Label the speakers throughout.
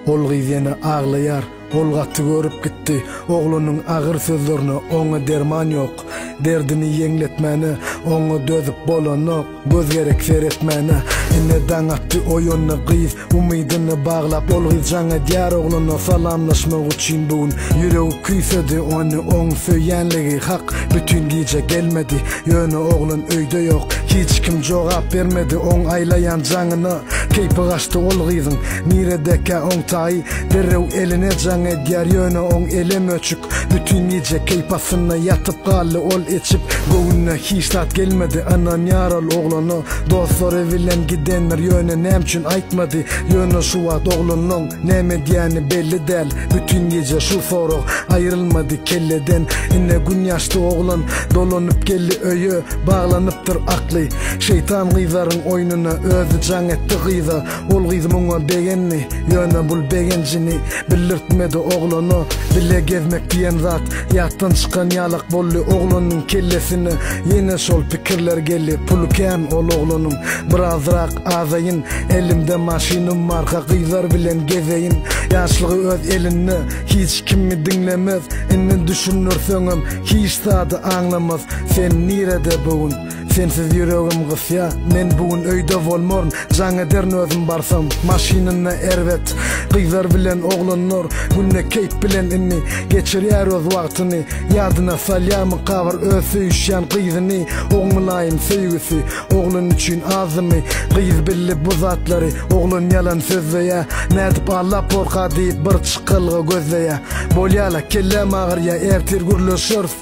Speaker 1: Ol gyz ýene aglaýar, ol gaty görüp gitdi, oglanyň agyr sözlerine oňa derman ýok, derdini ýeňletmäne oňa dözüp bolanok, göz gerek seretmäne. Ine daň atdy oýandy gyz, umydyny baglap ol gyz jaň edýär oglana salamlaşmak üçin bu gün ýüregi küýsedi ony oň söýýänligi hak bütin gije gelmedi ýöne oglan öýde ýok hiç kim jogap bermedi oň aýlaýan jaňyna Keýpi gaçdy ol gyzyň, niredekä oň taýy, Derrew eline jaň edýär, ýöne oň elem öçük. Bütin gije keýp astynda ýatyp galdy ol içip. Göwnüne hiç zat gelmedi, ynanýar ol oglana. Dostlary bilen gidendir, ýöne näme üçin aýtmady. Ýöne şu wagt oglanyň näme edýäni belli däl. Bütin gije şu sorag aýrylmady kelleden. Ine gün ýaşdy oglan, dolanyp geldi öýe, baglanypdyr akly. Şeýtan gyzlaryň oýnuna özi jaň etdi gyza. Ol gyz muňa begendi, ýöne bul begenjini bildirtmedi oglana. Bile gezmek diýen zat ýatdan çykan ýalak boldy oglanyň kellesine. Ýene şol pikirler geldi, puly kän ol oglanyň. Birazrak azaýyn, elimde maşynym barka gyzlar bilen gezeýin. Ýaşlygy öz elinde, hiç kimi diňlemez. Indi düşündirseňem hiç zady aňlamaz. Sen nirede bu gün? Sensiz ýüregim gysýa, men bu gün öýde bolmaryn, Jaň ederin özüm barsam, maşynynda erbet Gyzlar bilen oglanlar, günde keýp bilen indi Geçirýär öz wagtyny, ýadyna salýarmyka bir öz söýüşýän gyzyny Oň mylaýym söýgüsi, oglan üçin azdymy Gyz bildi bu zatlary, oglan ýalan sözleýä Nädip aldap borka diýip bir çykalga gözleýä Bolýala, kelläm agyrýa, ertir gürleşeris.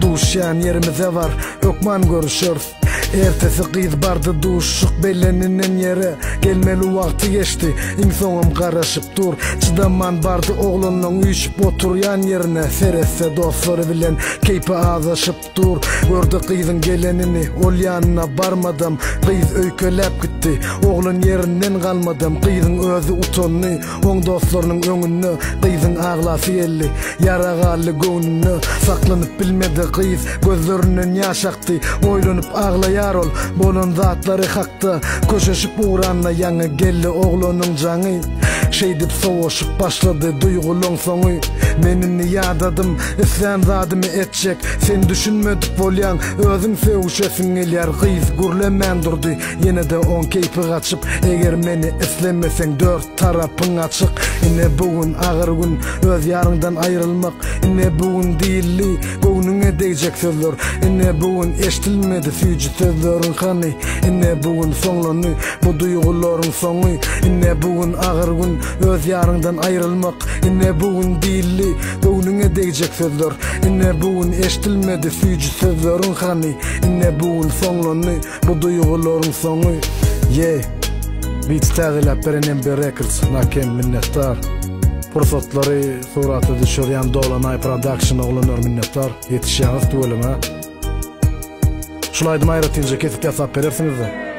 Speaker 1: Duşýan ýerimize bar, hökman görüşeris. Ertesi gyz bardy duşuşyk bellenilen ýere. Gelmeli wagty geçdi, iň soňam garaşyp dur. Çydaman bardy oglanlaň üýşüp oturýan ýerine. Seretse dostlary bilen keýpi azaşyp dur. Gördi gyzyň gelenini, ol ýanyna barmadam. Gyz öýkeläp gitdi, oglan ýerinden galmadam. Gyzyň özi utandy. Oň dostlarynyň öňünde gyzyň aglasy geldi. Ýara galdy göwnünde, saklanyp bilmedi gyz, gözlerinden ýaş akdy. Oýlanyp aglaýar ol, bolan zatlary hakda. Köşeşip ugranda ýaňy geldi oglanyň jaňy. Şeýdip sowaşyp başlady duýgulaň soňy. Men indi ýadadym, islän zadymy etjek. Sen düşünmedik bolýaň, özüň sögüşesiň gelýär. Gyz gürlemän durdy. Ýene-de oň keýpi gaçyp, Eger meni islemeseň dört tarapyň açyk. Ine bu gün agyr gün, öz ýaryňdan aýrylmak. Ine bu gün diýildi, göwnüňe degjek sözler. Ine bu gün eşdilmedi süýji sözleriň hany. Ine bu gün soňlandy bu duýgularyň soňy. Ine bu gün agyr gün, öz ýaryňdan aýrylmak. Ine bu gün diýildi, göwnüňe degjek sözler. Ine bu gün eşdilmedi süýji sözleriň hany. Ine bu gün soňlandy. Bu duýgularyň soňy Ye Beat täzeläp beren MB Records Nakem minnetdar Pursatlary surata düşürýän Dolanay Production oglanlar minnetdar Ýetişýäňiz tüweleme Şul aýdymy aýratynja kesip ýasap berersiňizde.